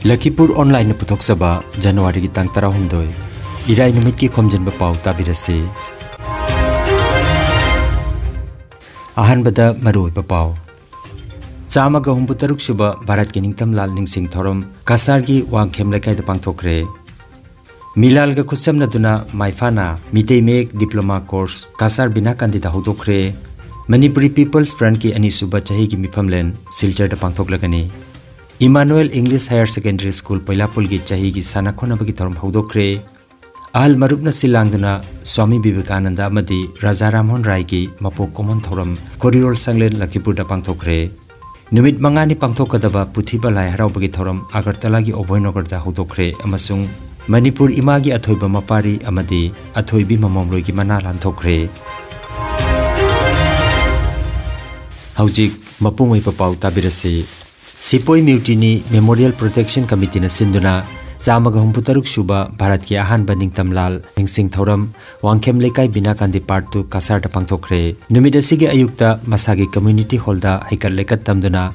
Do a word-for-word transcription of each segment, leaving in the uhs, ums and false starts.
ꯂꯈꯤꯄꯨꯔ ꯑꯣꯟꯂꯥꯏꯟꯅ ꯄꯨꯊꯣꯛꯆꯕ ꯖꯅꯋꯥꯔꯤꯒꯤ ꯇꯥꯡ ꯇꯔꯥꯍꯨꯝꯗꯣꯏ, ꯏꯔꯥꯏ ꯅꯨꯃꯤꯠꯀꯤ ꯈꯣꯝꯖꯤꯟꯕ ꯄꯥꯎ ꯇꯥꯕꯤꯔꯁꯤ꯫ ꯑꯍꯥꯟꯕꯗ ꯃꯔꯨꯑꯣꯏꯕ ꯄꯥꯎ꯫ ꯆꯥꯝꯃꯒ ꯍꯨꯝꯐꯨꯇꯔꯨꯛ ꯁꯨꯕ ꯚꯥꯔꯠꯀꯤ ꯅꯤꯡꯇꯝ ꯂꯥꯜ ꯅꯤꯡꯁꯤꯡ ꯊꯧꯔꯝ ꯀꯁꯥꯔꯒꯤ ꯋꯥꯡꯈꯦꯝ ꯂꯩꯀꯥꯏꯗ ꯄꯥꯡꯊꯣꯛꯈ꯭ꯔꯦ꯫ ꯃꯤꯂꯥꯜꯒ ꯈꯨꯠꯁꯝꯅꯗꯨꯅ ꯃꯥꯏꯐꯥꯅ ꯃꯤꯇꯩ ꯃꯌꯦꯛ ꯗꯤꯄ꯭ꯂꯣꯃꯥ ꯀꯣꯔꯁ ꯀꯁꯥꯔ ꯕꯤꯅꯥꯀꯥꯟꯗꯤꯗ ꯍꯧꯗꯣꯛꯈ꯭ꯔꯦ꯫ ꯃꯅꯤꯄꯨꯔꯤ ꯄꯤꯄꯜꯁ ꯐ꯭ꯔꯟꯠꯀꯤ ꯑꯅꯤꯁꯨꯕ ꯆꯍꯤꯒꯤ ꯃꯤꯐꯝꯂꯦꯟ ꯁꯤꯜꯆꯔꯗ ꯄꯥꯡꯊꯣꯛꯂꯒꯅꯤ꯫ Emmanuel English higher secondary school ꯄꯣꯏꯂꯥꯄꯨꯜꯒꯤ ꯆꯍꯤꯒꯤ ꯁꯥꯟꯅ ꯈꯣꯠꯅꯕꯒꯤ ꯊꯧꯔꯝ ꯍꯧꯗꯣꯛꯈ꯭ꯔꯦ꯫ ꯑꯍꯜ ꯃꯔꯨꯞꯅ ꯁꯤꯜ ꯂꯥꯡꯗꯨꯅ ꯁ꯭ꯋꯥꯃꯤ ꯕꯤꯕꯦꯀꯥꯅꯟꯗ ꯑꯃꯗꯤ ꯔꯥꯖꯥ ꯔꯥꯝꯃꯣꯍꯟ ꯔꯥꯏꯒꯤ ꯃꯄꯣꯛ ꯀꯨꯝꯑꯣꯟ ꯊꯧꯔꯝ ꯀꯣꯔꯤꯔꯣꯜ ꯁꯪꯂꯦꯟ ꯂꯈꯤꯄꯨꯔꯗ ꯄꯥꯡꯊꯣꯛꯈ꯭ꯔꯦ꯫ ꯅꯨꯃꯤꯠ ꯃꯉꯥꯅꯤ ꯄꯥꯡꯊꯣꯛꯀꯗꯕ ꯄꯨꯊꯤꯕ ꯂꯥꯏ ꯍꯔꯥꯎꯕꯒꯤ ꯊꯧꯔꯝ ꯑꯒꯔꯇꯂꯥꯒꯤ ꯑꯣꯚꯣꯏꯅꯣꯒꯔꯗ ꯍꯧꯗꯣꯛꯈ꯭ꯔꯦ ꯑꯃꯁꯨꯡ ꯃꯅꯤꯄꯨꯔ ꯏꯃꯥꯒꯤ ꯑꯊꯣꯏꯕ ꯃꯄꯥꯔꯤ ꯑꯃꯗꯤ ꯑꯊꯣꯏꯕꯤ ꯃꯃꯣꯝꯔꯣꯏꯒꯤ ꯃꯅꯥ ꯂꯥꯟꯊꯣꯛꯈ꯭ꯔꯦ꯫ ꯍꯧꯖꯤꯛ ꯃꯄꯨꯡ ꯑꯣꯏꯕ ꯄꯥꯎ ꯇꯥꯕꯤꯔꯁꯤ꯫ ꯁꯤꯄꯣꯏ ꯃ꯭ꯌꯨꯇꯤꯅꯤ ꯃꯦꯃꯣꯔꯤꯌꯦꯜ ꯄ꯭ꯔꯣꯇꯦꯛꯁꯟ ꯀꯃꯤꯇꯤꯅ ꯁꯤꯟꯗꯨꯅ ꯆꯥꯝꯃꯒ ꯍꯨꯝꯐꯨꯇꯔꯨꯛ ꯁꯨꯕ ꯚꯥꯔꯠꯀꯤ ꯑꯍꯥꯟꯕ ꯅꯤꯡꯇꯝ ꯂꯥꯜ ꯅꯤꯡꯁꯤꯡ ꯊꯧꯔꯝ ꯋꯥꯡꯈꯦꯝ ꯂꯩꯀꯥꯏ ꯕꯤꯅꯥꯀꯥꯟꯗꯤ ꯄꯥꯔꯠ ꯇꯨ ꯀꯁꯥꯔꯗ ꯄꯥꯡꯊꯣꯛꯈ꯭ꯔꯦ꯫ ꯅꯨꯃꯤꯠ ꯑꯁꯤꯒꯤ ꯑꯌꯨꯛꯇ ꯃꯁꯥꯒꯤ ꯀꯝꯃ꯭ꯌꯨꯅꯤꯇꯤ ꯍꯣꯜꯗ ꯍꯩꯀꯠ ꯂꯩꯀꯠ ꯇꯝꯗꯨꯅ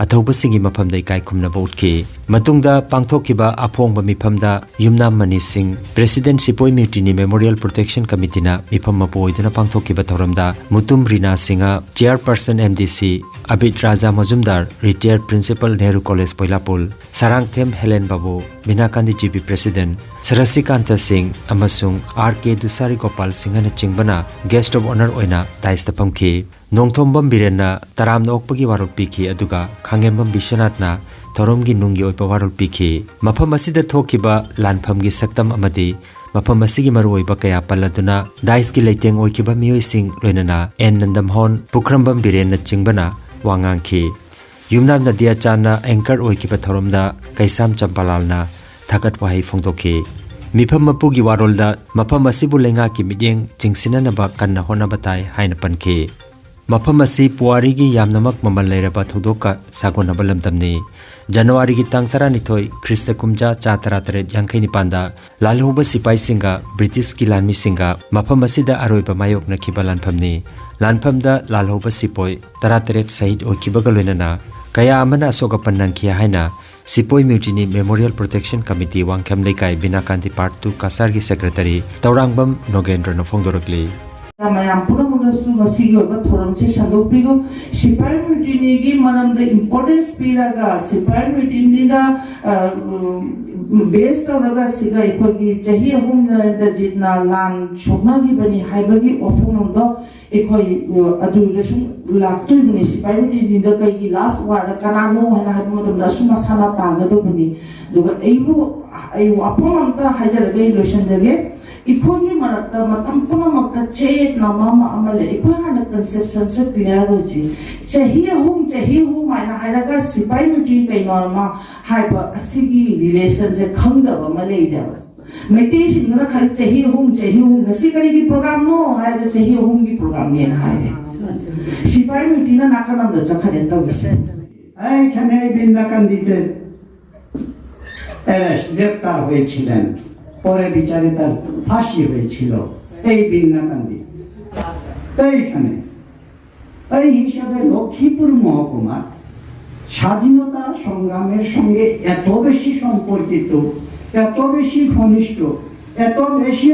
ꯑꯊꯧꯕꯁꯤꯡꯒꯤ ꯃꯐꯝꯗ ꯏꯀꯥꯏ ꯈꯨꯝꯅꯕ ꯎꯠꯈꯤ꯫ ꯃꯇꯨꯡꯗ ꯄꯥꯡꯊꯣꯛꯈꯤꯕ ꯑꯐꯣꯡꯕ ꯃꯤꯐꯝꯗ ꯌꯨꯝꯅꯥꯝ ꯃꯅꯤ ꯁꯤꯡ, ꯄ꯭ꯔꯦꯁꯤꯗꯦꯟꯠ ꯁꯤꯄꯣꯏ ꯃ꯭ꯌꯨꯇꯤꯅꯤ ꯃꯦꯃꯣꯔꯤꯌꯦꯜ ꯄ꯭ꯔꯣꯇꯦꯛꯁꯟ ꯀꯃꯤꯇꯤꯅ ꯃꯤꯐꯝ ꯃꯄꯨ ꯑꯣꯏꯗꯨꯅ ꯄꯥꯡꯊꯣꯛꯈꯤꯕ ꯊꯧꯔꯝꯗ ꯃꯨꯇꯨꯝ ꯔꯤꯅꯥ Singh, ꯆꯤꯌꯥꯔꯄꯔꯁꯟ M D C, Abhit Raja Majumdar, retired principal Nehru college Pailapool, Sarangthem Helen Babu, Binakandi G B president Sarasikanta Singh ꯑꯃꯁꯨꯡ ꯑꯥꯔ ꯀꯦ ꯗꯨꯁꯥꯔꯤ ꯒꯣꯄꯥꯜ ꯁꯤꯡꯍꯅꯆꯤꯡꯕꯅ ꯒꯦꯁ꯭ꯠ ꯑꯣꯐ ꯑꯣꯅꯔ ꯑꯣꯏꯅ ꯗꯥꯏꯁꯇ ꯐꯝꯈꯤ꯫ ꯅꯣꯡꯊꯣꯝꯕꯝ ꯕꯤꯔꯦꯟꯅ ꯇꯔꯥꯝꯅ ꯑꯣꯛꯄꯒꯤ ꯋꯥꯔꯣꯜ ꯄꯤꯈꯤ, ꯑꯗꯨꯒ ꯈꯥꯉꯦꯝꯕꯝ ꯕꯤꯁ꯭ꯋꯅꯥꯊꯅ ꯊꯧꯔꯝꯒꯤ ꯅꯨꯡꯒꯤ ꯑꯣꯏꯕ ꯋꯥꯔꯣꯜ ꯄꯤꯈꯤ꯫ ꯃꯐꯝ ꯑꯁꯤꯗ ꯊꯣꯛꯈꯤꯕ ꯂꯥꯟꯐꯝꯒꯤ ꯁꯛꯇꯝ ꯑꯃꯗꯤ ꯃꯐꯝ ꯑꯁꯤꯒꯤ ꯃꯔꯨꯑꯣꯏꯕ ꯀꯌꯥ ꯄꯜꯂꯗꯨꯅ ꯗꯥꯏꯁꯀꯤ ꯂꯩꯇꯦꯡ ꯑꯣꯏꯈꯤꯕ ꯃꯤꯑꯣꯏꯁꯤꯡ ꯂꯣꯏꯅꯅ ꯑꯦꯟ ꯅꯟꯗꯃꯣꯍꯟ, ꯄꯨꯈ꯭ꯔꯝꯕꯝ ꯕꯤꯔꯦꯟꯅꯆꯤꯡꯕꯅ ꯋꯥ ꯉꯥꯡꯈꯤ꯫ ꯌꯨꯝꯅꯥꯝ ꯅꯗꯤꯌꯥꯆꯥꯟꯅ ꯑꯦꯡꯀꯔ ꯑꯣꯏꯈꯤꯕ ꯊꯧꯔꯝꯗ ꯀꯩꯁꯥꯝ ꯆꯝꯄꯥꯂꯥꯜꯅ ꯊꯥꯒꯠ ꯋꯥꯍꯩ ꯐꯣꯡꯗꯣꯛꯈꯤ꯫ ꯃꯤꯐꯝ ꯃꯄꯨꯒꯤ ꯋꯥꯔꯣꯜꯗ ꯃꯐꯝ ꯑꯁꯤꯕꯨ ꯂꯩꯉꯥꯛꯀꯤ ꯃꯤꯠꯌꯦꯡ ꯆꯤꯡꯁꯤꯟꯅꯅꯕ ꯀꯟꯅ ꯍꯣꯠꯅꯕ ꯇꯥꯏ ꯍꯥꯏꯅ ꯄꯟꯈꯤ꯫ ꯃꯐꯝ ꯑꯁꯤ ꯄꯨꯋꯥꯔꯤꯒꯤ ꯌꯥꯝꯅꯃꯛ ꯃꯃꯜ ꯂꯩꯔꯕ ꯊꯧꯗꯣꯛꯀ ꯁꯥꯒꯣꯟꯅꯕ ꯂꯝꯗꯝꯅꯤ꯫ ꯖꯅꯋꯥꯔꯤꯒꯤ ꯇꯥꯡ ꯇꯔꯥꯅꯤꯊꯣꯏ, ꯈ꯭ꯔꯤꯁꯇ ꯀꯨꯝꯖꯥ ꯆꯥ ꯇꯔꯥꯇꯔꯦꯠ ꯌꯥꯡꯈꯩ ꯅꯤꯄꯥꯟꯗ ꯂꯥꯜꯍꯧꯕ ꯁꯤꯄꯥꯏꯁꯤꯡꯒ ꯕ꯭ꯔꯤꯇꯤꯁꯀꯤ ꯂꯥꯟꯃꯤꯁꯤꯡꯒ ꯃꯐꯝ ꯑꯁꯤꯗ ꯑꯔꯣꯏꯕ ꯃꯥꯌꯣꯛꯅꯈꯤꯕ ꯂꯥꯟꯐꯝꯅꯤ꯫ ꯂꯥꯟꯐꯝꯗ ꯂꯥꯜꯍꯧꯕ ꯁꯤꯄꯣꯏ ꯇꯔꯥꯇꯔꯦꯠ ꯁꯍꯤꯗ ꯑꯣꯏꯈꯤꯕꯒ ꯂꯣꯏꯅꯅ ꯀꯌꯥ ꯑꯃꯅ ꯑꯁꯣꯛ ꯑꯄꯟ ꯅꯪꯈꯤ ꯍꯥꯏꯅ ꯁꯤꯄꯣꯏ ꯃ꯭ꯌꯨꯇꯤꯅꯤ ꯃꯦꯃꯣꯔꯤꯌꯦꯜ ꯄ꯭ꯔꯣꯇꯦꯛꯁꯟ ꯀꯃꯤꯇꯤ ꯋꯥꯡꯈꯦꯝ ꯂꯩꯀꯥꯏ ꯕꯤꯅꯥꯀꯥꯟꯇꯤ ꯄꯥꯔꯠ ꯇꯨ ꯀꯁꯥꯔꯒꯤ ꯁꯦꯀ꯭ꯔꯦꯇꯔꯤ ꯇꯧꯔꯥꯡꯕꯝ ꯅꯣꯒꯦꯟꯗ꯭ꯔꯅ ꯐꯣꯡꯗꯣꯔꯛꯂꯤ꯫ ꯃꯌꯥꯝ ꯄꯨꯝꯅꯃꯛꯅꯁꯨ ꯉꯁꯤꯒꯤ ꯑꯣꯏꯕ ꯊꯧꯔꯝꯁꯦ ꯁꯟꯗꯣꯛꯄꯤꯌꯨ꯫ ꯁꯤꯄꯥꯏ ꯃ꯭ꯌꯨꯇꯤꯅꯤꯒꯤ ꯃꯔꯝꯗ ꯏꯝꯄꯣꯔꯇꯦꯟꯁ ꯄꯤꯔꯒ, ꯁꯤꯄꯥꯏ ꯃ꯭ꯌꯨꯇꯤꯅꯤꯗ, ꯑ, ꯎꯝ, ꯕꯦꯁ ꯇꯧꯔꯒ ꯁꯤꯒ ꯑꯩꯈꯣꯏꯒꯤ ꯆꯍꯤ ꯑꯍꯨꯝꯅ ꯖꯤꯠꯅ ꯂꯥꯟ ꯁꯣꯛꯅꯈꯤꯕꯅꯤ ꯍꯥꯏꯕꯒꯤ ꯋꯥꯐꯝ ꯑꯗꯣ ꯑꯩꯈꯣꯏ, ꯑ, ꯑꯗꯨꯗ ꯁꯨꯝ ꯂꯥꯛꯇꯣꯏꯕꯅꯤ꯫ ꯁꯤꯄꯥꯏ ꯃ꯭ꯌꯨꯇꯤꯅꯤꯗ ꯀꯩꯒꯤ ꯂꯥꯁ ꯋꯥꯔꯗ ꯀꯅꯥꯅꯣ ꯍꯥꯏꯅ ꯍꯥꯏꯕ ꯃꯇꯝꯗ ꯑꯁꯨꯝ ꯃꯁꯥꯅ ꯇꯥꯒꯗꯧꯕꯅꯤ꯫ ꯑꯗꯨꯒ ꯑꯩꯕꯨ, ꯑꯩ ꯋꯥꯐꯝ ꯑꯝꯇ ꯍꯥꯏꯖꯔꯒ ꯑꯩ ꯂꯣꯏꯁꯤꯟꯖꯒꯦ꯫ ꯑꯩꯈꯣꯏꯒꯤ ꯃꯔꯛꯇ ꯃꯇꯝ ꯄꯨꯝꯅꯃꯛꯇ ꯆꯌꯦꯠꯅꯕ ꯑꯃ, ꯑꯃ ꯂꯩ꯫ ꯑꯩꯈꯣꯏ ꯍꯥꯟꯅ ꯀꯟꯁꯦꯞꯁꯟꯁꯦ ꯀ꯭ꯂꯤꯌꯥꯔ ꯑꯣꯏꯁꯤ꯫ ꯆꯍꯤ ꯑꯍꯨꯝ, ꯆꯍꯤ ꯑꯍꯨꯝ ꯍꯥꯏꯅ ꯍꯥꯏꯔꯒ ꯁꯤꯄꯥꯏ ꯃ꯭ꯌꯨꯇꯤꯅꯤ ꯀꯩꯅꯣ ꯑꯃ ꯍꯥꯏꯕ ꯑꯁꯤꯒꯤ ꯔꯤꯂꯦꯁꯟꯁꯦ ꯈꯪꯗꯕ ꯑꯃ ꯂꯩꯔꯦꯕ꯫ ꯃꯩꯇꯩꯁꯤꯡꯗꯨꯅ ꯈꯜꯂꯤ ꯆꯍꯤ ꯑꯍꯨꯝ, ꯆꯍꯤ ꯑꯍꯨꯝ, ꯉꯁꯤ ꯀꯔꯤꯒꯤ ꯄ꯭ꯔꯣꯒꯥꯝꯅꯣ ꯍꯥꯏꯔꯒ ꯆꯍꯤ ꯑꯍꯨꯝꯒꯤ ꯄ꯭ꯔꯣꯒꯥꯝꯅꯦꯅ ꯍꯥꯏꯔꯦ꯫ ꯁꯤꯄꯥꯏ ꯃ꯭ꯌꯨꯇꯤꯅ ꯅꯥꯀꯟ ꯑꯃꯗ ꯆꯠꯈ꯭ꯔꯦ ꯇꯧꯔꯤꯁꯦ꯫ এইখানে এই বিন্না কান্দিতে অ্যারেস্ট, গ্রেপ্তার হয়েছিলেন, পরে বিচারে তার ফাঁসি হয়েছিল। এই বিন্না কান্দি এইখানে, এই হিসাবে লক্ষ্মীপুর মহকুমা স্বাধীনতা সংগ্রামের সঙ্গে এত বেশি সম্পর্কিত, এত বেশি ঘনিষ্ঠ, এত বেশি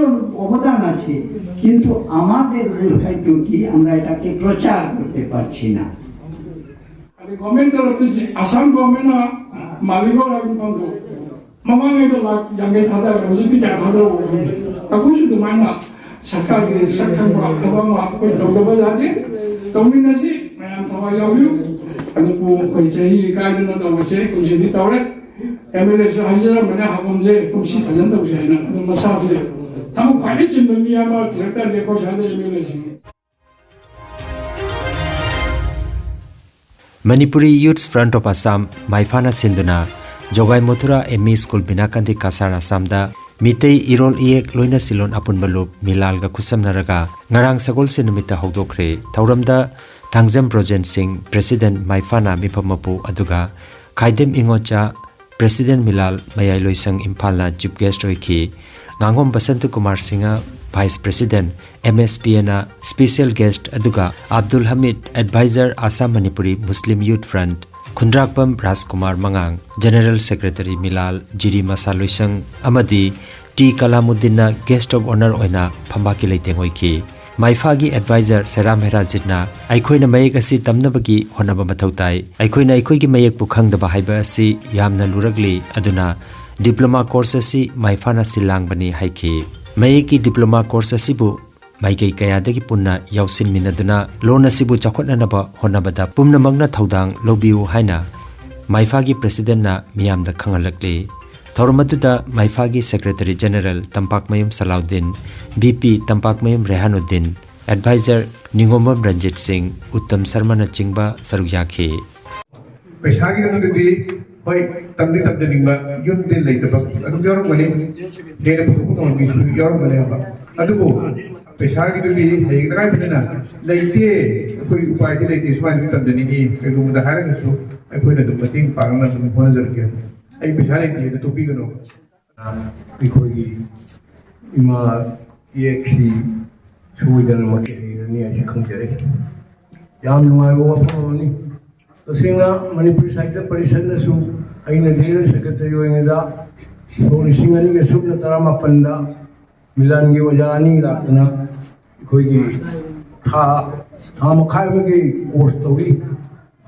অবদান আছে, কিন্তু আমাদের দুর্ভাগ্য কি, আমরা এটাকে প্রচার করতে পারছি না। ꯑꯗꯩ ꯒꯣꯔꯃꯦꯟ ꯇꯔꯞꯇ ꯍꯧꯖꯤꯛ ꯑꯁꯥꯝ ꯒꯣꯔꯃꯦꯟꯅ ꯃꯥꯂꯤꯒꯣꯜ ꯍꯥꯏꯕ ꯃꯐꯝꯗꯣ ꯃꯃꯥꯡꯉꯩꯗ ꯂꯥꯛ ꯌꯥꯡꯈꯩ ꯊꯥꯗꯔꯒ ꯍꯧꯖꯤꯛꯇꯤ ꯀꯌꯥ ꯊꯥꯗꯔꯕ ꯈꯪꯗꯦ꯫ ꯑꯩꯈꯣꯏꯁꯨ ꯑꯗꯨꯃꯥꯏꯅ ꯁꯔꯀꯥꯔꯒꯤ ꯁꯛ ꯈꯪꯕ ꯊꯕꯛ ꯑꯃ ꯑꯩꯈꯣꯏ ꯇꯧꯗꯕ ꯌꯥꯗꯦ꯫ ꯇꯧꯃꯤꯟꯅꯁꯤ, ꯃꯌꯥꯝ ꯊꯋꯥꯏ ꯌꯥꯎꯕꯤꯌꯨ꯫ ꯑꯗꯨꯕꯨ ꯑꯩꯈꯣꯏ ꯆꯍꯤ ꯀꯥꯏꯗꯅ ꯇꯧꯕꯁꯦ ꯀꯨꯝꯁꯤꯗꯤ ꯇꯧꯔꯦ꯫ ꯑꯦꯝ ꯑꯦꯜ ꯑꯦꯁꯨ ꯍꯥꯏꯖꯔꯝꯕꯅꯦ ꯍꯥꯀꯨꯝꯁꯦ ꯀꯨꯝꯁꯤ ꯐꯖꯅ ꯇꯧꯁꯦ ꯍꯥꯏꯅ꯫ ꯑꯗꯨ ꯃꯁꯥꯁꯦ ꯊꯕꯛ ꯈ꯭ꯋꯥꯏꯗꯒꯤ ꯆꯤꯟꯕ ꯃꯤ ꯑꯃ ꯊꯤꯔꯛꯇ꯭ꯔꯗꯤ ꯑꯩꯈꯣꯏ ꯁ꯭ꯋꯥꯏꯗ ꯑꯦꯝ ꯑꯦꯜ ꯑꯦꯁꯤꯡ Manipuri Youth Front of Assam ꯃꯥꯏꯐꯥꯅ ꯁꯤꯟꯗꯨꯅ Jogai Mathura M E school Binakandi Cachar ꯑꯁꯥꯝꯗ ꯃꯤꯇꯩ ꯏꯔꯣꯜ ꯏꯌꯦꯛ ꯂꯣꯏꯅ ꯁꯤꯂꯣꯟ ꯑꯄꯨꯟꯕ ꯂꯨꯞ ꯃꯤꯂꯥꯜꯒ ꯈꯨꯠꯁꯝꯅꯔꯒ ꯉꯔꯥꯡ ꯁꯒꯣꯜꯁꯦꯟ ꯅꯨꯃꯤꯠꯇ ꯍꯧꯗꯣꯛꯈ꯭ꯔꯦ꯫ ꯊꯧꯔꯝꯗ ꯊꯥꯡꯖꯝ ꯕ꯭ꯔꯣꯖꯦꯟ ꯁꯤꯡ, ꯄ꯭ꯔꯦꯁꯤꯗꯦꯟꯠ ꯃꯥꯏꯐꯥꯅ ꯃꯤꯐꯝ ꯃꯄꯨ, ꯑꯗꯨꯒ ꯈꯥꯏꯗꯦꯝ ꯏꯉꯣꯆꯥ, ꯄ꯭ꯔꯦꯁꯤꯗꯦꯟꯠ ꯃꯤꯂꯥꯜ ꯃꯌꯥꯏꯂꯣꯏꯁꯪ ꯏꯝꯐꯥꯜꯅ ꯆꯤꯐ ꯒꯦꯁ꯭ꯠ ꯑꯣꯏꯈꯤ꯫ ꯉꯥꯉꯣꯝ Basanta Kumar Singh, vice president M S P ꯑꯦꯅ ꯁ꯭ꯄꯦꯁꯤꯌꯦꯜ ꯒꯦꯁ꯭ꯠ, ꯑꯗꯨꯒ Abdul Hamid, advisor Assam Manipuri Muslim youth front, Khundrakpam Rajkumar ꯃꯉꯥꯡ, General Secretary ꯃꯤꯂꯥꯜ, ꯖꯤꯔꯤ ꯃꯁꯥ ꯂꯣꯏꯁꯪ ꯑꯃꯗꯤ ꯇꯤ ꯀꯂꯥꯃꯨꯗꯤꯟꯅ Guest of Honour ꯑꯣꯏꯅ ꯐꯝꯕꯥꯛꯀꯤ ꯂꯩꯇꯦꯡ ꯑꯣꯏꯈꯤ꯫ ꯃꯥꯏꯐꯥꯒꯤ advisor ꯁꯦꯔꯥꯝ ꯍꯦꯔꯥꯖꯤꯠꯅ ꯑꯩꯈꯣꯏꯅ ꯃꯌꯦꯛ ꯑꯁꯤ ꯇꯝꯅꯕꯒꯤ ꯍꯣꯠꯅꯕ ꯃꯊꯧ ꯇꯥꯏ꯫ ꯑꯩꯈꯣꯏꯅ ꯑꯩꯈꯣꯏꯒꯤ ꯃꯌꯦꯛꯄꯨ ꯈꯪꯗꯕ ꯍꯥꯏꯕ ꯑꯁꯤ ꯌꯥꯝꯅ ꯂꯨꯔꯛꯂꯤ꯫ ꯑꯗꯨꯅ diploma course ꯑꯁꯤ ꯃꯥꯏꯐꯥꯅ ꯁꯤꯜ ꯂꯥꯡꯕꯅꯤ ꯍꯥꯏꯈꯤ꯫ ꯃꯌꯦꯛꯀꯤ diploma course ꯑꯁꯤꯕꯨ ꯃꯥꯏꯀꯩ ꯀꯌꯥꯗꯒꯤ ꯄꯨꯟꯅ ꯌꯥꯎꯁꯤꯟꯃꯤꯟꯅꯗꯨꯅ ꯂꯣꯟ ꯑꯁꯤꯕꯨ ꯆꯥꯎꯈꯠꯅꯅꯕ ꯍꯣꯠꯅꯕꯗ ꯄꯨꯝꯅꯃꯛꯅ ꯊꯧꯗꯥꯡ ꯂꯧꯕꯤꯌꯨ ꯍꯥꯏꯅ ꯃꯥꯏꯐꯥꯒꯤ presidentꯅ ꯃꯤꯌꯥꯝꯗ ꯈꯪꯍꯜꯂꯛꯂꯤ꯫ ꯊꯧꯔꯝ ꯑꯗꯨꯗ ꯃꯥꯏꯐꯥꯒꯤ Secretary General Tampakmayum Salauddin, V P Tampakmayum Rehanuddin, advisor Ningombam Ranjit Singh, Uttam ꯁꯔꯃꯅꯆꯤꯡꯕ ꯁꯔꯨꯛ ꯌꯥꯈꯤ꯫ ꯄꯩꯁꯥꯒꯤꯗꯃꯛꯇꯗꯤ ꯍꯣꯏ, ꯇꯝꯗꯤ ꯇꯝꯖꯅꯤꯡꯕ, ꯌꯨꯝꯗꯤ ꯂꯩꯇꯕ ꯑꯗꯨꯝ ꯌꯥꯎꯔꯝꯒꯅꯤ, ꯍꯦꯟꯅ ꯄꯨꯊꯣꯛꯄ ꯉꯝꯕ ꯃꯤꯁꯨ ꯌꯥꯎꯔꯝꯒꯅꯤ ꯍꯥꯏꯕ꯫ ꯑꯗꯨꯕꯨ ꯄꯩꯁꯥꯒꯤꯗꯨꯗꯤ ꯍꯌꯦꯡ ꯇꯉꯥꯏ ꯐꯗꯅ ꯂꯩꯇꯦ, ꯑꯩꯈꯣꯏ ꯎꯄꯥꯏꯗꯤ ꯂꯩꯇꯦ, ꯁꯨꯃꯥꯏꯅ ꯑꯗꯨꯝ ꯇꯝꯖꯅꯤꯡꯉꯤ, ꯀꯩꯒꯨꯝꯕꯗ ꯍꯥꯏꯔꯒꯁꯨ ꯑꯩꯈꯣꯏꯅ ꯑꯗꯨꯝ ꯃꯇꯦꯡ ꯄꯥꯡꯅꯕ ꯑꯗꯨꯝ ꯍꯣꯠꯅꯖꯔꯛꯀꯦ꯫ ꯑꯩ ꯄꯩꯁꯥ ꯂꯩꯇꯦ ꯍꯥꯏꯅ ꯇꯣꯛꯄꯤꯒꯅꯨ꯫ ꯑꯩꯈꯣꯏꯒꯤ ꯏꯃꯥ ꯏꯌꯦꯛꯁꯤ ꯁꯣꯏꯗꯅꯃꯛꯀꯤ ꯍꯩꯔꯅꯤ ꯍꯥꯏꯁꯤ ꯈꯪꯖꯔꯦ꯫ ꯌꯥꯝ ꯅꯨꯡꯉꯥꯏꯕ ꯋꯥꯐꯝ ꯑꯃꯅꯤ꯫ ꯇꯁꯦꯡꯅ ꯃꯅꯤꯄꯨꯔ ꯁꯥꯍꯤꯇ꯭ꯌ ꯄꯔꯤꯁꯠꯅꯁꯨ ꯑꯩꯅ General Secretary ꯑꯣꯏꯔꯤꯉꯩꯗ ꯁꯣꯛ ꯂꯤꯁꯤꯡ ꯑꯅꯤꯒ ꯁꯨꯞꯅ ꯇꯔꯥꯃꯥꯄꯟꯗ ꯃꯤꯂꯥꯟꯒꯤ ꯑꯣꯖꯥ ꯑꯅꯤ ꯂꯥꯛꯇꯨꯅ ꯑꯩꯈꯣꯏꯒꯤ ꯊꯥ, ꯊꯥ ꯃꯈꯥꯏ ꯑꯃꯒꯤ course ꯇꯧꯏ꯫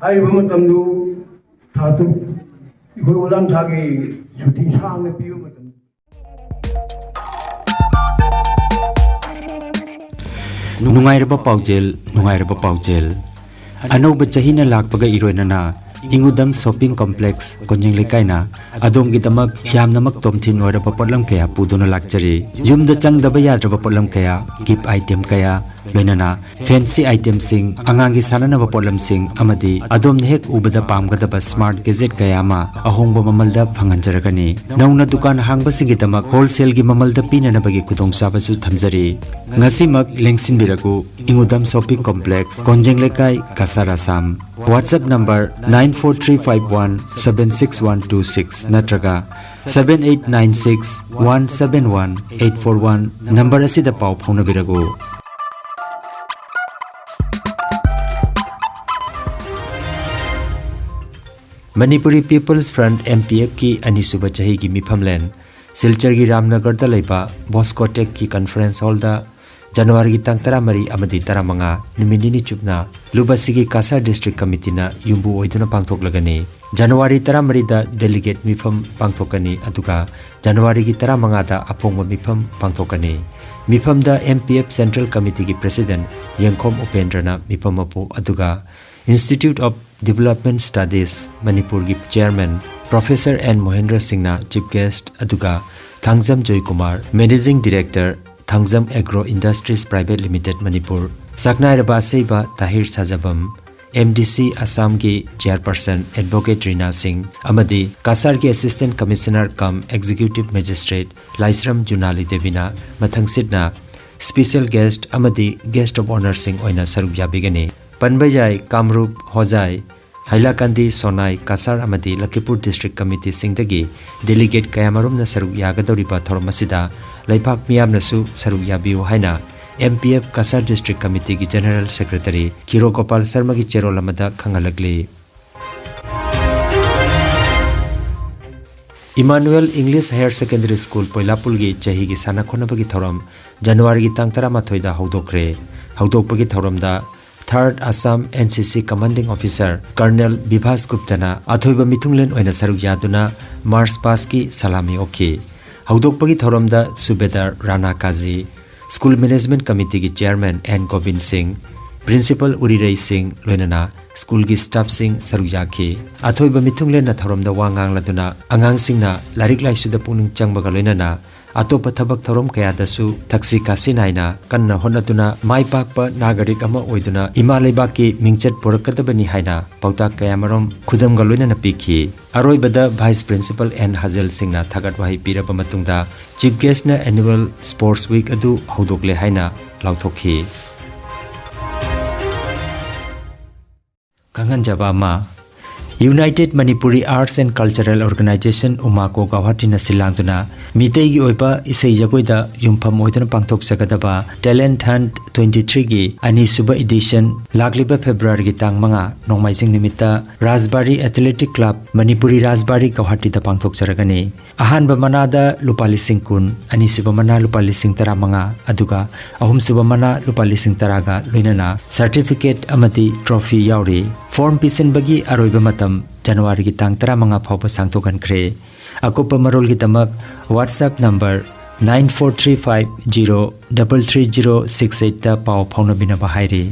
ꯍꯥꯏꯔꯤꯕ ꯃꯇꯝꯗꯨ ꯊꯥ ꯇꯔꯨꯛ ꯑꯩꯈꯣꯏ ꯑꯣꯂꯥꯡ ꯊꯥꯒꯤ ꯁꯨꯇꯤ ꯁꯥꯡꯅ ꯄꯤꯕ ꯃꯇꯝ꯫ ꯅꯨꯡꯉꯥꯏꯔꯕ ꯄꯥꯎꯖꯦꯜ, ꯅꯨꯡꯉꯥꯏꯔꯕ ꯄꯥꯎꯖꯦꯜ꯫ ꯑꯅꯧꯕ ꯆꯍꯤꯅ ꯂꯥꯛꯄꯒ ꯏꯔꯣꯏꯅꯅ ꯏꯉꯨꯗꯝ shopping complex ꯀꯣꯟꯖꯦꯡ ꯂꯩꯀꯥꯏꯅ ꯑꯗꯣꯝꯒꯤꯗꯃꯛ ꯌꯥꯝꯅꯃꯛ ꯇꯣꯝꯊꯤꯟ ꯑꯣꯏꯔꯕ ꯄꯣꯠꯂꯝ ꯀꯌꯥ ꯄꯨꯗꯨꯅ ꯂꯥꯛꯆꯔꯤ꯫ ꯌꯨꯝꯗ ꯆꯪꯗꯕ ꯌꯥꯗ꯭ꯔꯕ ꯄꯣꯠꯂꯝ ꯀꯌꯥ, gift item ꯀꯌꯥ, ꯂꯣꯏꯅꯅ fancy itemꯁꯤꯡ, ꯑꯉꯥꯡꯒꯤ ꯁꯥꯟꯅꯅꯕ ꯄꯣꯠꯂꯝꯁꯤꯡ ꯑꯃꯗꯤ ꯑꯗꯣꯝꯅ ꯍꯦꯛ ꯎꯕꯗ ꯄꯥꯝꯒꯗꯕ smart gadget ꯀꯌꯥ ꯑꯃ ꯑꯍꯣꯡꯕ ꯃꯃꯜꯗ ꯐꯪꯍꯟꯖꯔꯒꯅꯤ꯫ ꯅꯧꯅ ꯗꯨꯀꯥꯟ ꯍꯥꯡꯕꯁꯤꯡꯒꯤꯗꯃꯛ wholesaleꯒꯤ ꯃꯃꯜꯗ ꯄꯤꯅꯅꯕꯒꯤ ꯈꯨꯗꯣꯡꯆꯥꯕꯁꯨ ꯊꯝꯖꯔꯤ꯫ ꯉꯁꯤꯃꯛ ꯂꯦꯡꯁꯤꯟꯕꯤꯔꯛꯎ, ꯏꯉꯨꯗꯝ shopping complex, ꯀꯣꯟꯖꯦꯡ ꯂꯩꯀꯥꯏ, Cachar Assam. WhatsApp number nine four three five one seven six one two six ꯅꯠꯇ꯭ꯔꯒ seven eight nine six one seven one eight four one number ꯑꯁꯤꯗ ꯄꯥꯎ ꯐꯥꯎꯅꯕꯤꯔꯛꯎ꯫ Manipuri People's Front, M P F ꯀꯤ ꯑꯅꯤꯁꯨꯕ ꯆꯍꯤꯒꯤ ꯃꯤꯐꯝꯂꯦꯟ ꯁꯤꯜꯆꯔꯒꯤ ꯔꯥꯝꯅꯒꯔꯗ ꯂꯩꯕ ꯕꯣꯁꯀꯣꯇꯦꯛꯀꯤ conference ꯍꯣꯜꯗ ꯖꯅꯋꯥꯔꯤꯒꯤ ꯇꯥꯡ ꯇꯔꯥꯃꯔꯤ ꯑꯃꯗꯤ ꯇꯔꯥꯃꯉꯥ, ꯅꯨꯃꯤꯠ ꯅꯤꯅꯤ ꯆꯨꯞꯅ ꯂꯨꯕꯁꯤꯒꯤ ꯀꯥꯁꯥꯔ ꯗꯤꯁꯇ꯭ꯔꯤꯛ ꯀꯃꯤꯇꯤꯅ ꯌꯨꯝꯕꯨ ꯑꯣꯏꯗꯨꯅ ꯄꯥꯡꯊꯣꯛꯂꯒꯅꯤ꯫ ꯖꯅꯋꯥꯔꯤ ꯇꯔꯥꯃꯔꯤꯗ ꯗꯦꯂꯤꯒꯦꯠ ꯃꯤꯐꯝ ꯄꯥꯡꯊꯣꯛꯀꯅꯤ, ꯑꯗꯨꯒ ꯖꯅꯋꯥꯔꯤꯒꯤ ꯇꯔꯥꯃꯉꯥꯗ ꯑꯐꯣꯡꯕ ꯃꯤꯐꯝ ꯄꯥꯡꯊꯣꯛꯀꯅꯤ꯫ ꯃꯤꯐꯝꯗ M P F Central Committeeꯒꯤ President ꯌꯦꯡꯈꯣꯝ ꯎꯄꯦꯟꯗ꯭ꯔꯅ ꯃꯤꯐꯝ ꯃꯄꯨ, ꯑꯗꯨꯒ Institute of Development Studies ꯃꯅꯤꯄꯨꯔꯒꯤ Chairman Professor N ꯃꯣꯍꯦꯟꯗ꯭ꯔ ꯁꯤꯡꯅ Chief Guest, ꯑꯗꯨꯒ Thangjam Joykumar, Managing Director, Thangjam Agro Industries Private Limited Manipur, ꯁꯛꯅꯥꯏꯔꯕ ꯑꯁꯩꯕ ꯇꯥꯍꯤꯔ ꯁꯥꯖꯕꯝ, M D C ꯑꯁꯥꯝꯒꯤ Chairperson Advocate ꯔꯤꯅꯥ ꯁꯤꯡ ꯑꯃꯗꯤ ꯀꯥꯁꯥꯔꯒꯤ Assistant Commissioner cum Executive Magistrate ꯂꯥꯏꯁ꯭ꯔꯝ ꯖꯨꯅꯥꯂꯤ ꯗꯦꯕꯤꯅ ꯃꯊꯪꯁꯤꯠꯅ Special Guest ꯑꯃꯗꯤ Guest of Honourꯁꯤꯡ ꯑꯣꯏꯅ ꯁꯔꯨꯛ ꯌꯥꯕꯤꯒꯅꯤ꯫ ꯄꯟꯕ ꯌꯥꯏ, ꯀꯥꯝꯔꯨꯞ, ꯍꯣꯖꯥꯏ, ꯍꯥꯏꯂꯥꯀꯥꯟꯗꯤ, ꯁꯣꯅꯥꯏ, ꯀꯥꯁꯥꯔ ꯑꯃꯗꯤ ꯂꯈꯤꯄꯨꯔ ꯗꯤꯁꯇ꯭ꯔꯤꯛ ꯀꯃꯤꯇꯤꯁꯤꯡꯗꯒꯤ ꯗꯦꯂꯤꯒꯦꯠ ꯀꯌꯥꯃꯔꯨꯝꯅ ꯁꯔꯨꯛ ꯌꯥꯒꯗꯧꯔꯤꯕ ꯊꯧꯔꯝ ꯑꯁꯤꯗ ꯂꯩꯕꯥꯛ ꯃꯤꯌꯥꯝꯅꯁꯨ ꯁꯔꯨꯛ ꯌꯥꯕꯤꯌꯨ ꯍꯥꯏꯅ M P F Cachar district ꯀꯃꯤꯇꯤꯒꯤ General Secretary ꯈꯤꯔꯣ ꯒꯣꯄꯥꯜ ꯁꯔꯃꯒꯤ ꯆꯦꯔꯣꯜ ꯑꯃꯗ ꯈꯪꯍꯜꯂꯛꯂꯤ꯫ Emmanuel English Higher Secondary School ꯄꯣꯏꯂꯥꯄꯨꯜꯒꯤ ꯆꯍꯤꯒꯤ ꯁꯥꯟꯅ ꯈꯣꯠꯅꯕꯒꯤ ꯊꯧꯔꯝ ꯖꯅꯋꯥꯔꯤꯒꯤ ꯇꯥꯡ ꯇꯔꯥꯃꯥꯊꯣꯏꯗ ꯍꯧꯗꯣꯛꯈ꯭ꯔꯦ꯫ ꯍꯧꯗꯣꯛꯄꯒꯤ ꯊꯧꯔꯝꯗ Third Assam N C C Commanding Officer Colonel ꯕꯤꯚꯥꯁ ꯒꯨꯞꯇꯅ ꯑꯊꯣꯏꯕ ꯃꯤꯊꯨꯡꯂꯦꯟ ꯑꯣꯏꯅ ꯁꯔꯨꯛ ꯌꯥꯗꯨꯅ March pastꯀꯤ ꯁꯂꯥꯃꯤ ꯑꯣꯛꯈꯤ꯫ ꯍꯧꯗꯣꯛꯄꯒꯤ ꯊꯧꯔꯝꯗ ꯁꯨꯕꯦꯗꯥꯔ ꯔꯥꯅꯥ ꯀꯥꯖꯤ, School Management Committeeꯒꯤ Chairman N Gobin ꯁꯤꯡ, Principal ꯎꯔꯤꯔꯩ ꯁꯤꯡ, ꯂꯣꯏꯅꯅ ꯁ꯭ꯀꯨꯜꯒꯤ staffꯁꯤꯡ ꯁꯔꯨꯛ ꯌꯥꯈꯤ꯫ ꯑꯊꯣꯏꯕ ꯃꯤꯊꯨꯡꯂꯦꯟꯅ ꯊꯧꯔꯝꯗ ꯋꯥ ꯉꯥꯡꯂꯗꯨꯅ ꯑꯉꯥꯡꯁꯤꯡꯅ ꯂꯥꯏꯔꯤꯛ ꯂꯥꯏꯁꯨꯗ ꯄꯨꯛꯅꯤꯡ ꯆꯪꯕꯒ ꯂꯣꯏꯅꯅ ꯑꯇꯣꯞꯄ ꯊꯕꯛ ꯊꯧꯔꯝ ꯀꯌꯥꯗꯁꯨ ꯊꯛꯁꯤ ꯈꯥꯁꯤ ꯅꯥꯏꯅ ꯀꯟꯅ ꯍꯣꯠꯅꯗꯨꯅ ꯃꯥꯏ ꯄꯥꯛꯄ ꯅꯥꯒꯔꯤꯛ ꯑꯃ ꯑꯣꯏꯗꯨꯅ ꯏꯃꯥ ꯂꯩꯕꯥꯛꯀꯤ ꯃꯤꯡꯆꯠ ꯄꯨꯔꯛꯀꯗꯕꯅꯤ ꯍꯥꯏꯅ ꯄꯥꯎꯇꯥꯛ ꯀꯌꯥꯃꯔꯨꯝ ꯈꯨꯗꯝꯒ ꯂꯣꯏꯅꯅ ꯄꯤꯈꯤ꯫ ꯑꯔꯣꯏꯕꯗ Vice Principal N ꯍꯖꯦꯜ ꯁꯤꯡꯅ ꯊꯥꯒꯠ ꯋꯥꯍꯩ ꯄꯤꯔꯕ ꯃꯇꯨꯡꯗ Chief Guestꯅ Annual Sports Week ꯑꯗꯨ ꯍꯧꯗꯣꯛꯂꯦ ꯍꯥꯏꯅ ꯂꯥꯎꯊꯣꯛꯈꯤ꯫ ꯈꯪꯍꯟꯖꯕ ꯑꯃ, United Manipuri Arts and Cultural Organization, ꯎꯃꯥꯀꯣ ꯒꯧꯍꯥꯇꯤꯅ ꯁꯤꯜꯂꯥꯡꯗꯨꯅ ꯃꯤꯇꯩꯒꯤ ꯑꯣꯏꯕ ꯏꯁꯩ ꯖꯒꯣꯏꯗ ꯌꯨꯝꯐꯝ ꯑꯣꯏꯗꯨꯅ ꯄꯥꯡꯊꯣꯛꯆꯒꯗꯕ Talent Hunt twenty threeꯒꯤ ꯑꯅꯤꯁꯨꯕ edition ꯂꯥꯛꯂꯤꯕ Februaryꯒꯤ ꯇꯥꯡ ꯃꯉꯥ ꯅꯣꯡꯃꯥꯏꯖꯤꯡ ꯅꯨꯃꯤꯠꯇ ꯔꯥꯖꯕꯥꯔꯤ Athletic Club, ꯃꯅꯤꯄꯨꯔꯤ ꯔꯥꯖꯕꯥꯔꯤ, ꯒꯧꯍꯥꯇꯤꯗ ꯄꯥꯡꯊꯣꯛꯆꯔꯒꯅꯤ꯫ ꯑꯍꯥꯟꯕ ꯃꯅꯥꯗ ꯂꯨꯄꯥ ꯂꯤꯁꯤꯡ ꯀꯨꯟ, ꯑꯅꯤꯁꯨꯕ ꯃꯅꯥ ꯂꯨꯄꯥ ꯂꯤꯁꯤꯡ ꯇꯔꯥꯃꯉꯥ, ꯑꯗꯨꯒ ꯑꯍꯨꯝꯁꯨꯕ ꯃꯅꯥ ꯂꯨꯄꯥ ꯂꯤꯁꯤꯡ ꯇꯔꯥꯒ ꯂꯣꯏꯅꯅ certificate ꯑꯃꯗꯤ trophy ꯌꯥꯎꯔꯤ꯫ Form ꯄꯤꯁꯤꯟꯕꯒꯤ ꯑꯔꯣꯏꯕ ꯃꯇꯝ Januaryꯒꯤ ꯇꯥꯡ ꯇꯔꯥꯃꯉꯥ ꯐꯥꯎꯕ ꯁꯥꯡꯗꯣꯛꯍꯟꯈ꯭ꯔꯦ꯫ ꯑꯀꯨꯞꯄ ꯃꯔꯣꯜꯒꯤꯗꯃꯛ WhatsApp number nine four three five zero double three zero six eightꯇ ꯄꯥꯎ ꯐꯥꯎꯅꯕꯤꯅꯕ ꯍꯥꯏꯔꯤ꯫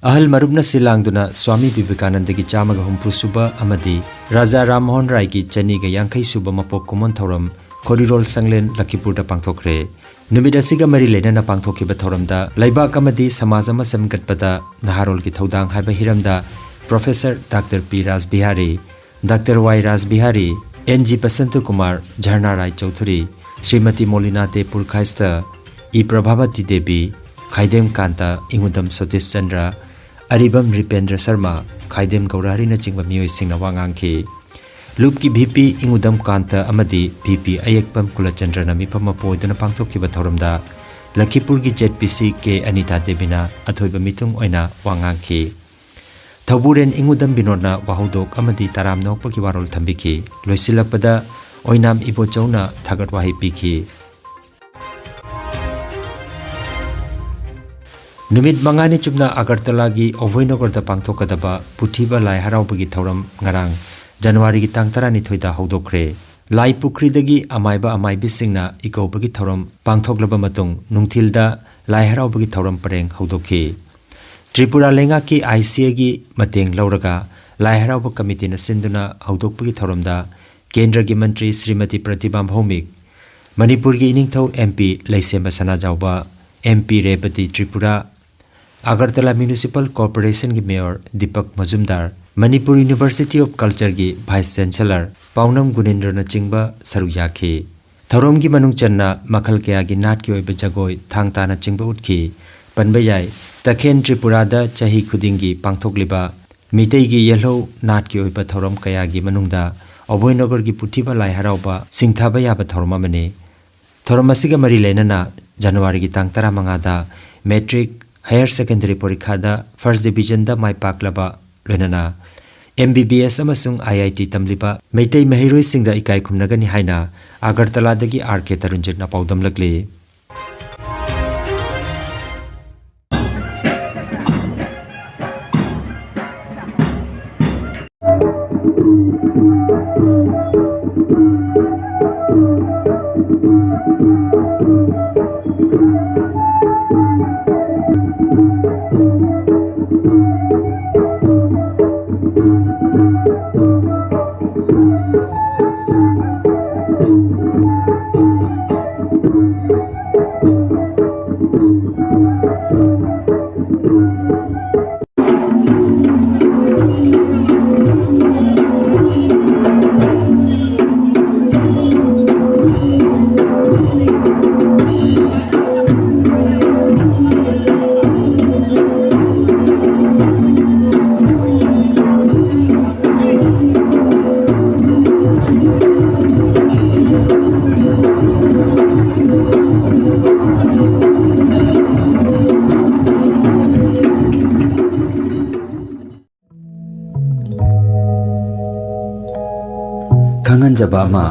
ꯑꯍꯜ ꯃꯔꯨꯞꯅ ꯁꯤꯜꯂꯥꯡꯗꯨꯅ ꯁ꯭ꯋꯥꯃꯤ ꯕꯤꯕꯦꯀꯥꯅꯟꯗꯒꯤ ꯆꯥꯝꯃꯒ ꯍꯨꯝꯐꯨ ꯁꯨꯕ ꯑꯃꯗꯤ ꯔꯥꯖꯥ ꯔꯥꯝꯃꯣꯍꯟ ꯔꯥꯏꯒꯤ ꯆꯅꯤꯒ ꯌꯥꯡꯈꯩ ꯁꯨꯕ ꯃꯄꯣꯛ ꯀꯨꯝꯑꯣꯟ ꯊꯧꯔꯝ ꯈꯣꯔꯤꯔꯣꯜ ꯁꯪꯂꯦꯟ ꯂꯈꯤꯄꯨꯔꯗ ꯄꯥꯡꯊꯣꯛꯈ꯭ꯔꯦ꯫ ꯅꯨꯃꯤꯠ ꯑꯁꯤꯒ ꯃꯔꯤ ꯂꯩꯅꯅ ꯄꯥꯡꯊꯣꯛꯈꯤꯕ ꯊꯧꯔꯝꯗ ꯂꯩꯕꯥꯛ ꯑꯃꯗꯤ ꯁꯃꯥꯖ ꯑꯃ ꯁꯦꯝꯒꯠꯄꯗ ꯅꯍꯥꯔꯣꯜꯒꯤ ꯊꯧꯗꯥꯡ ꯍꯥꯏꯕ ꯍꯤꯔꯝꯗ Professor Doctor P Rajbihari, Doctor Y Rajbihari, N G Basanta Kumar, Jarna Rai Chaudhuri, Shrimati Molina De Purkayastha, E Prabhabati Devi, Khaidem Kanta, Ingudam Satish Chandra, Aribam Ripendra Sharma, Khaidem ꯒꯧꯔꯍꯔꯤꯅꯆꯤꯡꯕ ꯃꯤꯑꯣꯏꯁꯤꯡꯅ ꯋꯥ ꯉꯥꯡꯈꯤ꯫ ꯂꯨꯞꯀꯤ ꯚꯤ ꯄꯤ ꯏꯉꯨꯗꯝ ꯀꯥꯟꯇ ꯑꯃꯗꯤ ꯚꯤ ꯄꯤ ꯑꯌꯦꯛꯄꯝ ꯀꯨꯂꯆꯟꯗ꯭ꯔꯅ ꯃꯤꯐꯝ ꯃꯄꯨ ꯑꯣꯏꯗꯨꯅ ꯄꯥꯡꯊꯣꯛꯈꯤꯕ ꯊꯧꯔꯝꯗ ꯂꯈꯤꯄꯨꯔꯒꯤ ꯖꯦꯠ ꯄꯤ ꯁꯤ ꯀꯦ ꯑꯅꯤꯇꯥ ꯗꯦꯕꯤꯅ ꯑꯊꯣꯏꯕ ꯃꯤꯊꯨꯡ ꯑꯣꯏꯅ ꯋꯥ ꯉꯥꯡꯈꯤ꯫ ꯊꯧꯕꯨꯔꯦꯟ ꯏꯉꯨꯗꯝ ꯕꯤꯅꯣꯗꯅ ꯋꯥꯍꯧꯗꯣꯛ ꯑꯃꯗꯤ ꯇꯔꯥꯝꯅ ꯑꯣꯛꯄꯒꯤ ꯋꯥꯔꯣꯜ ꯊꯝꯕꯤꯈꯤ꯫ ꯂꯣꯏꯁꯤꯜꯂꯛꯄꯗ ꯑꯣꯏꯅꯥꯝ ꯏꯕꯣꯆꯧꯅ ꯊꯥꯒꯠ ꯋꯥꯍꯩ ꯄꯤꯈꯤ꯫ ꯅꯨꯃꯤꯠ ꯃꯉꯥꯅꯤ ꯆꯨꯞꯅ ꯑꯒꯔꯇꯂꯥꯒꯤ ꯑꯣꯚꯣꯏꯅꯒꯔꯗ ꯄꯥꯡꯊꯣꯛꯀꯗꯕ ꯄꯨꯊꯤꯕ ꯂꯥꯏ ꯍꯔꯥꯎꯕꯒꯤ ꯊꯧꯔꯝ ꯉꯔꯥꯡ, ꯖꯅꯋꯥꯔꯤꯒꯤ ꯇꯥꯡ ꯇꯔꯥꯅꯤꯊꯣꯏꯗ ꯍꯧꯗꯣꯛꯈ꯭ꯔꯦ꯫ ꯂꯥꯏ ꯄꯨꯈ꯭ꯔꯤꯗꯒꯤ ꯑꯃꯥꯏꯕ ꯑꯃꯥꯏꯕꯤꯁꯤꯡꯅ ꯏꯀꯧꯕꯒꯤ ꯊꯧꯔꯝ ꯄꯥꯡꯊꯣꯛꯂꯕ ꯃꯇꯨꯡ, ꯅꯨꯡꯊꯤꯜꯗ ꯂꯥꯏ ꯍꯔꯥꯎꯕꯒꯤ ꯊꯧꯔꯝ ꯄꯔꯦꯡ ꯍꯧꯗꯣꯛꯈꯤ꯫ ꯇ꯭ꯔꯤꯄꯨꯔꯥ ꯂꯩꯉꯥꯛꯀꯤ ꯑꯥꯏ ꯁꯤ ꯑꯦꯒꯤ ꯃꯇꯦꯡ ꯂꯧꯔꯒ ꯂꯥꯏ ꯍꯔꯥꯎꯕ ꯀꯃꯤꯇꯤꯅ ꯁꯤꯟꯗꯨꯅ ꯍꯧꯗꯣꯛꯄꯒꯤ ꯊꯧꯔꯝꯗ ꯀꯦꯟꯗ꯭ꯔꯒꯤ ꯃꯟꯇ꯭ꯔꯤ ꯁ꯭ꯔꯤꯃꯇꯤ ꯄ꯭ꯔꯇꯤꯚꯥ ꯚꯧꯃꯤꯛ, ꯃꯅꯤꯄꯨꯔꯒꯤ ꯏꯅꯤꯡꯊꯧ M P Leishemba Sanajaoba, M P Rebati Tripura, Agartala municipal ꯀꯣꯔꯄꯣꯔꯦꯁꯟꯒꯤ mayor Deepak Majumdar, Manipur university of ꯀꯜꯆꯔꯒꯤ ꯚꯥꯏꯁ ꯆꯦꯟꯁꯦꯂꯔ ꯄꯥꯎꯅꯝ ꯒꯨꯅꯦꯟꯗ꯭ꯔꯅꯆꯤꯡꯕ ꯁꯔꯨꯛ ꯌꯥꯈꯤ꯫ ꯊꯧꯔꯝꯒꯤ ꯃꯅꯨꯡ ꯆꯟꯅ ꯃꯈꯜ ꯀꯌꯥꯒꯤ ꯅꯥꯠꯀꯤ ꯑꯣꯏꯕ ꯖꯒꯣꯏ, ꯊꯥꯡ ꯇꯥꯅꯆꯤꯡꯕ ꯎꯠꯈꯤ꯫ ꯄꯟꯕ ꯌꯥꯏ, ꯇꯈꯦꯟ ꯇ꯭ꯔꯤꯄꯨꯔꯥꯗ ꯆꯍꯤ ꯈꯨꯗꯤꯡꯒꯤ ꯄꯥꯡꯊꯣꯛꯂꯤꯕ ꯃꯤꯇꯩꯒꯤ ꯌꯦꯜꯍꯧ ꯅꯥꯠꯀꯤ ꯑꯣꯏꯕ ꯊꯧꯔꯝ ꯀꯌꯥꯒꯤ ꯃꯅꯨꯡꯗ ꯑꯕꯣꯏꯅꯒꯔꯒꯤ ꯄꯨꯊꯤꯕ ꯂꯥꯏ ꯍꯔꯥꯎꯕ ꯁꯤꯡꯊꯥꯕ ꯌꯥꯕ ꯊꯧꯔꯝ ꯑꯃꯅꯤ꯫ ꯊꯧꯔꯝ ꯑꯁꯤꯒ ꯃꯔꯤ ꯂꯩꯅꯅ ꯖꯅꯋꯥꯔꯤꯒꯤ ꯇꯥꯡ ꯇꯔꯥꯃꯉꯥꯗ ꯃꯦꯇ꯭ꯔꯤꯛ ꯍꯥꯌꯔ ꯁꯦꯀꯦꯟꯗꯔꯤ ꯄꯣꯔꯤꯈꯥꯗ ꯐꯥꯔꯁ ꯗꯤꯕꯤꯖꯟꯗ ꯃꯥꯏ ꯄꯥꯛꯂꯕ, ꯂꯣꯏꯅꯅ ꯑꯦꯝ ꯕꯤ ꯕꯤ ꯑꯦꯁ ꯑꯃꯁꯨꯡ ꯑꯥꯏ ꯑꯥꯏ ꯇꯤ ꯇꯝꯂꯤꯕ ꯃꯩꯇꯩ ꯃꯍꯩꯔꯣꯏꯁꯤꯡꯗ ꯏꯀꯥꯏ ꯈꯨꯝꯅꯒꯅꯤ ꯍꯥꯏꯅ ꯑꯒꯔꯇꯂꯥꯗꯒꯤ ꯑꯥꯔ ꯀꯦ ꯇꯔꯨꯟꯖꯤꯠꯅ ꯄꯥꯎꯗꯝꯂꯛꯂꯤ꯫ ꯈꯪꯍꯟꯖꯕ ꯑꯃ,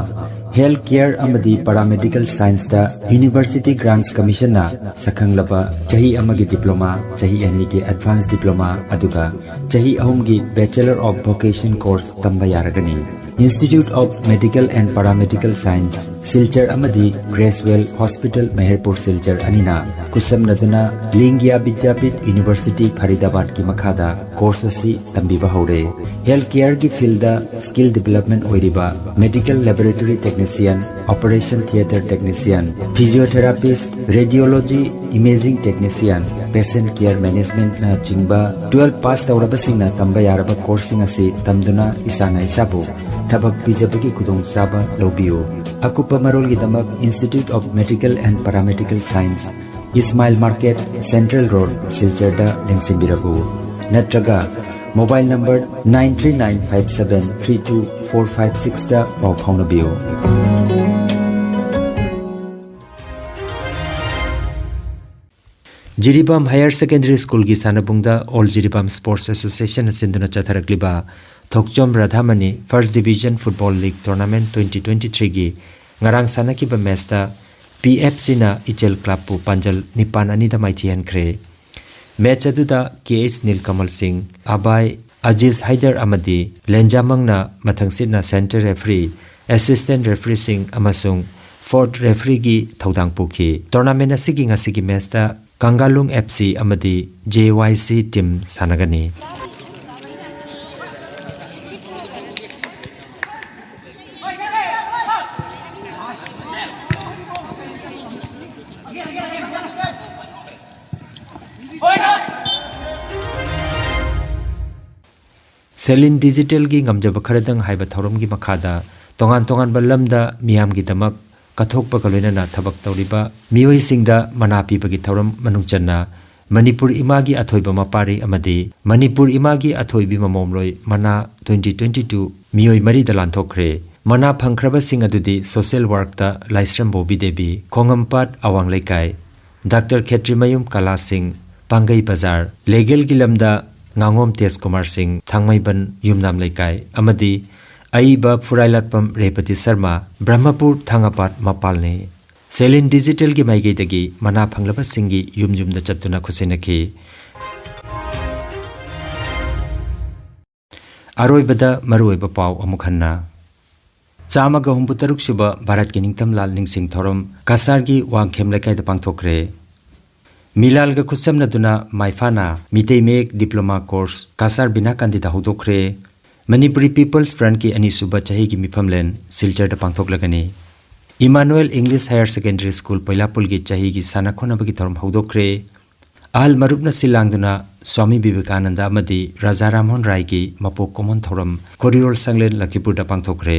ꯍꯦꯜꯊ ꯀꯦꯌꯔ ꯑꯃꯗꯤ ꯄꯥꯔꯥꯃꯦꯗꯤꯀꯦꯜ ꯁꯥꯏꯟꯁꯇ ꯌꯨꯅꯤꯚꯔꯁꯤꯇꯤ ꯒ꯭ꯔꯥꯟꯠꯁ ꯀꯃꯤꯁꯟꯅ ꯁꯛꯈꯪꯂꯕ ꯆꯍꯤ ꯑꯃꯒꯤ ꯗꯤꯄ꯭ꯂꯣꯃꯥ, ꯆꯍꯤ ꯑꯅꯤꯒꯤ ꯑꯦꯗꯚꯥꯟꯁ ꯗꯤꯄ꯭ꯂꯣꯃꯥ, ꯑꯗꯨꯒ ꯆꯍꯤ ꯑꯍꯨꯝꯒꯤ ꯕꯦꯆꯦꯂꯔ ꯑꯣꯐ ꯚꯣꯀꯦꯁꯟ ꯀꯣꯔꯁ ꯇꯝꯕ ꯌꯥꯔꯒꯅꯤ꯫ Institute of Medical and Paramedical Science, Silchar ꯑꯃꯗꯤ ꯒ꯭ꯔꯦꯁꯋꯦꯜ ꯍꯣꯁꯄꯤꯇꯥꯜ ꯃꯦꯍꯔꯄꯨꯔ ꯁꯤꯜꯆꯔ ꯑꯅꯤꯅ ꯈꯨꯠꯁꯝꯅꯗꯨꯅ ꯂꯤꯡꯒꯤꯌꯥ ꯕꯤꯗ꯭ꯌꯥꯄꯤꯊ ꯌꯨꯅꯤꯚꯔꯁꯤꯇꯤ ꯐꯔꯤꯗꯥꯕꯥꯗꯀꯤ ꯃꯈꯥꯗ ꯀꯣꯔꯁ ꯑꯁꯤ ꯇꯝꯕꯤꯕ ꯍꯧꯔꯦ꯫ ꯍꯦꯜꯊ ꯀꯦꯌꯔꯒꯤ ꯐꯤꯜꯗ ꯁ꯭ꯀꯤꯜ ꯗꯤꯚꯦꯂꯞꯃꯦꯟ ꯑꯣꯏꯔꯤꯕ medical laboratory technician, operation theatre technician, physiotherapist, radiology, imaging technician, patient care ꯃꯦꯅꯦꯖꯃꯦꯟꯠꯅꯆꯤꯡꯕ ꯇꯨꯋꯦꯜꯐ ꯄꯥꯁ ꯇꯧꯔꯕꯁꯤꯡꯅ ꯇꯝꯕ ꯌꯥꯔꯕ ꯀꯣꯔꯁꯁꯤꯡ ꯑꯁꯤ ꯇꯝꯗꯨꯅ ꯏꯁꯥꯅ ꯏꯁꯥꯕꯨ ꯊꯕꯛ ꯄꯤꯖꯕꯒꯤ ꯈꯨꯗꯣꯡꯆꯥꯕ ꯂꯧꯕꯤꯌꯨ꯫ ꯑꯀꯨꯞꯄ ꯃꯔꯣꯜꯒꯤꯗꯃꯛ Institute of Medical and Paramedical Science, Ismail market, central road, ꯁꯤꯜꯆꯔꯗ ꯂꯦꯡꯁꯤꯟꯕꯤꯔꯛꯎ, ꯅꯠꯇ꯭ꯔꯒ mobile number nine three nine five seven three two four five sixꯇ ꯄꯥꯎ ꯐꯥꯎꯅꯕꯤꯌꯨ꯫ ꯖꯤꯔꯤꯕꯥꯝ ꯍꯥꯌꯔ ꯁꯦꯀꯦꯟꯗꯔꯤ ꯁ꯭ꯀꯨꯜꯒꯤ ꯁꯥꯟꯅꯕꯨꯡꯗ ꯑꯣꯜ ꯖꯤꯔꯤꯕꯥꯝ ꯁ꯭ꯄꯣꯔꯠꯁ ꯑꯦꯁꯣꯁꯤꯌꯦꯁꯟꯅ ꯁꯤꯟꯗꯨꯅ ꯆꯠꯊꯔꯛꯂꯤꯕ Thokchom Radhamani first division football league tournament twenty twenty threeꯒꯤ ꯉꯔꯥꯡ ꯁꯥꯟꯅꯈꯤꯕ ꯃꯦꯆꯇ ꯄꯤ ꯑꯦꯐ ꯁꯤꯅ ꯏꯆꯦꯜ ꯀ꯭ꯂꯕꯄꯨ ꯄꯥꯟꯖꯜ ꯅꯤꯄꯥꯟ ꯑꯅꯤꯗ ꯃꯥꯏꯊꯤꯍꯟꯈ꯭ꯔꯦ꯫ ꯃꯦꯆ ꯑꯗꯨꯗ ꯀꯦ ꯑꯩꯆ ꯅꯤꯜꯀꯃꯜ ꯁꯤꯡ, ꯑꯕꯥꯏ, ꯑꯖꯤꯖ ꯍꯥꯏꯗꯔ ꯑꯃꯗꯤ ꯂꯦꯟꯖꯥꯃꯪꯅ ꯃꯊꯪꯁꯤꯠꯅ ꯁꯦꯟꯇꯔ ꯔꯦꯐ꯭ꯔꯤ, ꯑꯦꯁꯤꯁꯇꯦꯟꯠ ꯔꯦꯐ꯭ꯔꯤꯁꯤꯡ ꯑꯃꯁꯨꯡ ꯐꯣꯔꯠ ꯔꯦꯐ꯭ꯔꯤꯒꯤ ꯊꯧꯗꯥꯡ ꯄꯨꯈꯤ꯫ ꯇꯣꯔꯅꯥꯃꯦꯟꯠ ꯑꯁꯤꯒꯤ ꯉꯁꯤꯒꯤ ꯃꯦꯆꯇ ꯀꯪꯒꯥꯂꯨꯡ ꯑꯦꯐ ꯁꯤ ꯑꯃꯗꯤ ꯖꯦ ꯋꯥꯏ ꯁꯤ ꯇꯤꯝ ꯁꯥꯟꯅꯒꯅꯤ꯫ ꯁꯦꯂꯤꯟ ꯗꯤꯖꯤꯇꯦꯜꯒꯤ ꯉꯝꯖꯕ ꯈꯔꯗꯪ ꯍꯥꯏꯕ ꯊꯧꯔꯝꯒꯤ ꯃꯈꯥꯗ ꯇꯣꯉꯥꯟ ꯇꯣꯉꯥꯟꯕ ꯂꯝꯗ ꯃꯤꯌꯥꯝꯒꯤꯗꯃꯛ ꯀꯠꯊꯣꯛꯄꯒ ꯂꯣꯏꯅꯅ ꯊꯕꯛ ꯇꯧꯔꯤꯕ ꯃꯤꯑꯣꯏꯁꯤꯡꯗ ꯃꯅꯥ ꯄꯤꯕꯒꯤ ꯊꯧꯔꯝ ꯃꯅꯨꯡ ꯆꯟꯅ ꯃꯅꯤꯄꯨꯔ ꯏꯃꯥꯒꯤ ꯑꯊꯣꯏꯕ ꯃꯄꯥꯔꯤ ꯑꯃꯗꯤ ꯃꯅꯤꯄꯨꯔ ꯏꯃꯥꯒꯤ ꯑꯊꯣꯏꯕꯤ ꯃꯃꯣꯝꯂꯣꯏ ꯃꯅꯥ twenty twenty two ꯃꯤꯑꯣꯏ ꯃꯔꯤꯗ ꯂꯥꯟꯊꯣꯛꯈ꯭ꯔꯦ꯫ ꯃꯅꯥ ꯐꯪꯈ꯭ꯔꯕꯁꯤꯡ ꯑꯗꯨꯗꯤ ꯁꯣꯁꯦꯜ ꯋꯥꯔꯛꯇ ꯂꯥꯏꯁ꯭ꯔꯝ ꯕꯣꯕꯤ ꯗꯦꯕꯤ, ꯈꯣꯡꯉꯝꯄꯥꯠ ꯑꯋꯥꯡ ꯂꯩꯀꯥꯏ, ꯗꯥꯛꯇꯔ ꯈꯦꯇ꯭ꯔꯤꯃꯌꯨꯝ ꯀꯂꯥ ꯁꯤꯡ, ꯄꯥꯡꯒꯩ ꯕꯖꯥꯔ, ꯂꯤꯒꯦꯜꯒꯤ ꯂꯝꯗ ꯉꯥꯉꯣꯝ ꯇꯦꯖꯀꯨꯃꯥꯔ ꯁꯤꯡ, ꯊꯥꯡꯃꯩꯕꯟ ꯌꯨꯝꯅꯥꯝ ꯂꯩꯀꯥꯏ, ꯑꯃꯗꯤ ꯑꯏꯕ ꯐꯨꯔꯥꯏꯂꯥꯠꯄꯝ ꯔꯦꯕꯇꯤ ꯁꯔꯃ, ꯕ꯭ꯔꯍ꯭ꯃꯄꯨꯔ ꯊꯥꯡꯒꯄꯥꯠ ꯃꯄꯥꯜꯅꯤ꯫ ꯁꯦꯂꯤꯟ ꯗꯤꯖꯤꯇꯦꯜꯒꯤ ꯃꯥꯏꯀꯩꯗꯒꯤ ꯃꯅꯥ ꯐꯪꯂꯕꯁꯤꯡꯒꯤ ꯌꯨꯝ ꯌꯨꯝꯗ ꯆꯠꯇꯨꯅ ꯈꯨꯠꯁꯤꯟꯅꯈꯤ꯫ ꯑꯔꯣꯏꯕꯗ ꯃꯔꯨꯑꯣꯏꯕ ꯄꯥꯎ ꯑꯃꯨꯛ ꯍꯟꯅ꯫ ꯆꯥꯝꯃꯒ ꯍꯨꯝꯐꯨꯇꯔꯨꯛ ꯁꯨꯕ ꯚꯥꯔꯠꯀꯤ ꯅꯤꯡꯇꯝ ꯂꯥꯜ ꯅꯤꯡꯁꯤꯡ ꯊꯧꯔꯝ ꯀꯁꯥꯔꯒꯤ ꯋꯥꯡꯈꯦꯝ ꯂꯩꯀꯥꯏꯗ ꯄꯥꯡꯊꯣꯛꯈ꯭ꯔꯦ꯫ ꯃꯤꯂꯥꯜꯒ ꯈꯨꯠꯁꯝꯅꯗꯨꯅ ꯃꯥꯏꯐꯥꯅ ꯃꯤꯇꯩ ꯃꯌꯦꯛ ꯗꯤꯄ꯭ꯂꯣꯃꯥ ꯀꯣꯔꯁ ꯀꯁꯥꯔ ꯕꯤꯅꯥꯀꯥꯟꯗꯤꯗ ꯍꯧꯗꯣꯛꯈ꯭ꯔꯦ꯫ ꯃꯅꯤꯄꯨꯔꯤ ꯄꯤꯄꯜꯁ ꯐ꯭ꯔꯟꯠꯀꯤ ꯑꯅꯤꯁꯨꯕ ꯆꯍꯤꯒꯤ ꯃꯤꯐꯝꯂꯦꯟ ꯁꯤꯜꯆꯔꯗ ꯄꯥꯡꯊꯣꯛꯂꯒꯅꯤ꯫ Emmanuel English higher secondary school ꯄꯩꯂꯥꯄꯨꯜꯒꯤ ꯆꯍꯤꯒꯤ ꯁꯥꯟꯅ ꯈꯣꯠꯅꯕꯒꯤ ꯊꯧꯔꯝ ꯍꯧꯗꯣꯛꯈ꯭ꯔꯦ꯫ ꯑꯍꯜ ꯃꯔꯨꯞꯅ ꯁꯤꯜ ꯂꯥꯡꯗꯨꯅ ꯁ꯭ꯋꯥꯃꯤ ꯕꯤꯕꯦꯀꯥꯅꯟꯗ ꯑꯃꯗꯤ ꯔꯥꯖꯥ ꯔꯥꯝꯃꯣꯍꯟ ꯔꯥꯏꯒꯤ ꯃꯄꯣꯛ ꯀꯨꯝꯑꯣꯟ ꯊꯧꯔꯝ ꯈꯣꯔꯤꯔꯣꯜ ꯁꯪꯂꯦꯟ ꯂꯈꯤꯄꯨꯔꯗ ꯄꯥꯡꯊꯣꯛꯈ꯭ꯔꯦ꯫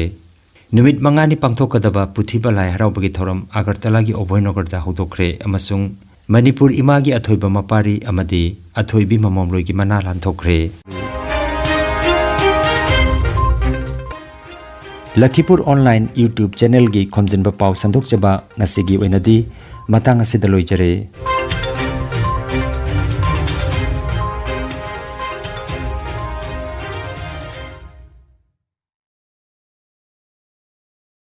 ꯅꯨꯃꯤꯠ ꯃꯉꯥꯅꯤ ꯄꯥꯡꯊꯣꯛꯀꯗꯕ ꯄꯨꯊꯤꯕ ꯂꯥꯏ ꯍꯔꯥꯎꯕꯒꯤ ꯊꯧꯔꯝ ꯑꯒꯔꯇꯂꯥꯒꯤ ꯑꯣꯚꯣꯏꯅꯒꯔꯗ ꯍꯧꯗꯣꯛꯈ꯭ꯔꯦ ꯑꯃꯁꯨꯡ ꯃꯅꯤꯄꯨꯔ ꯏꯃꯥꯒꯤ ꯑꯊꯣꯏꯕ ꯃꯄꯥꯔꯤ ꯑꯃꯗꯤ ꯑꯊꯣꯏꯕꯤ ꯃꯃꯣꯝꯂꯣꯏꯒꯤ ꯃꯅꯥ ꯂꯥꯟꯊꯣꯛꯈ꯭ꯔꯦ꯫ ꯂꯈꯤꯄꯨꯔ ꯑꯣꯟꯂꯥꯏꯟ YouTube ꯆꯦꯅꯦꯜꯒꯤ ꯈꯣꯝꯖꯤꯟꯕ ꯄꯥꯎ ꯁꯟꯗꯣꯛꯆꯕ ꯉꯁꯤꯒꯤ ꯑꯣꯏꯅꯗꯤ ꯃꯇꯥꯡ ꯑꯁꯤꯗ ꯂꯣꯏꯖꯔꯦ꯫